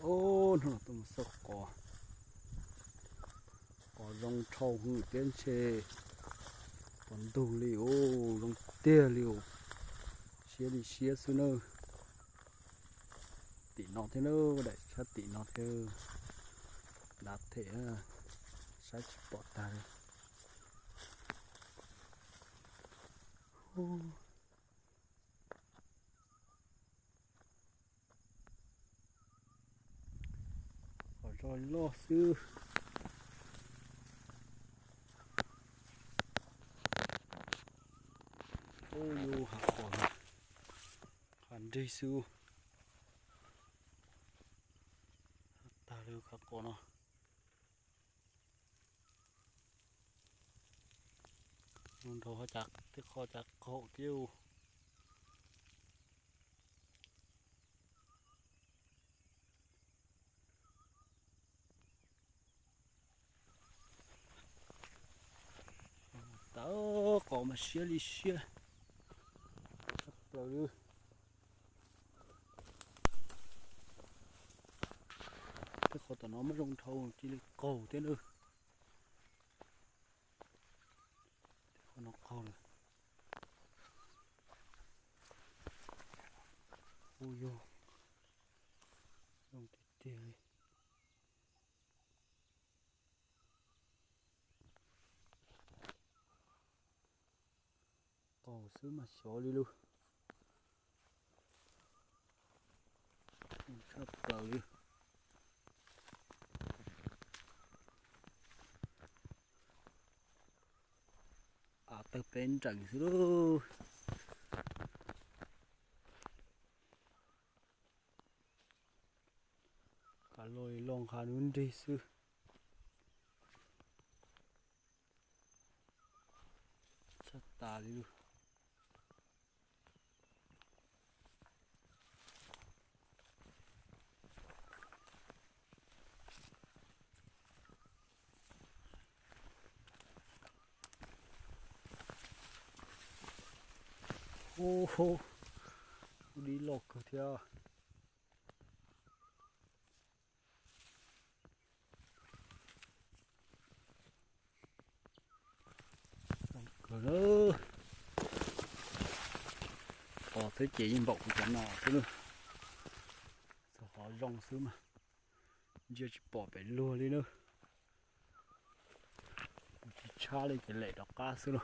Ub, hnub no tuaj mus xauj qos, qos zoo dhau hwv thiab ntshe qos ntug li ub, zoo tiag li ub, siab li siab xwb na. Tim no thiab na, daim sab tim no thiab, dav them, saib tsis pom tag li. Qos zog loj xwb. Ub, yus hav qos, hav nrig xwb. Tag li hav qos no. Nrau tej qho cav qaum thiab. Tawv, qos mas siab li siab tshaj plaws li. Tej qhov tom no muaj zoo dhau cia li qaug thiab na. Tej qhov no qaug lawm. Ub, yog zoo tiag tiag li. Qaug xwb mas xyov li lawm. Tshaj plaws li. Av tawg peb nrees xwb lauj. Kav loj li loj nqa lub nrig xwb. Tshaj tas li lawm. Ub, dib loj kawg thiab. Qos xwb ces yeej npaum kuv cov no xwb na. Txog qhov zoo xwb mas ntsia tsis pom pem luag li na. Tsis tshab li ces lem rov qab xwb lauj.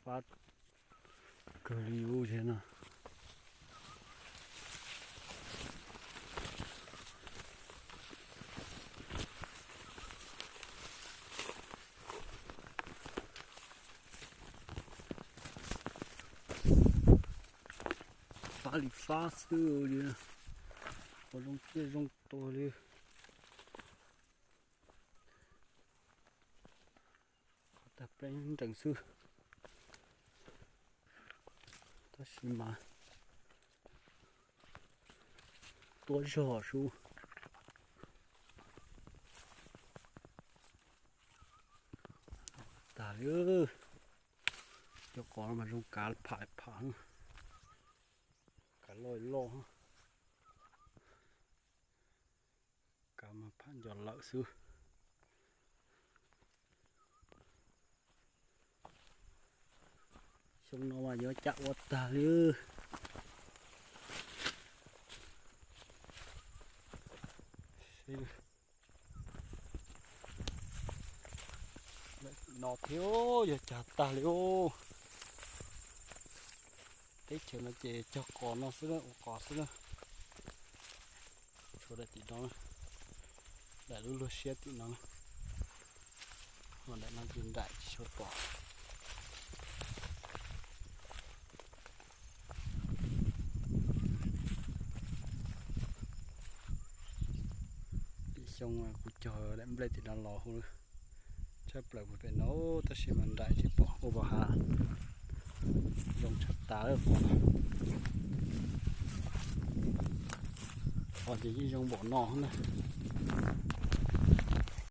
Fab kawg li ub zig no. Fab li fab xwb li, qhov zoo tiaj zoo tuag li. Qhov tag pleeb nrees xwb, tab sis mas tuab zog sub. Tag li, cov qos mas zoo kav pham pham, kav loj loj, kav mas pham nco lawm xwb. Xyoo no mas yuav cam ua tag li. No thiab yog cag tag li os. Teb chaws no ces cog qos no xwb, ua qos xwb na. Tshuav daim tim no, daim lub luag siab tim no, ho daim no ces nraim tsis tshua pom. Tim xyoo kuv cog daim nplej tim no los hu tshaj plaws mus pem no, tab sis mas nraim tsis pom ua pov hav. Zoo tshaj tas lawm qos. Qos ces yeej zoo npaum no na.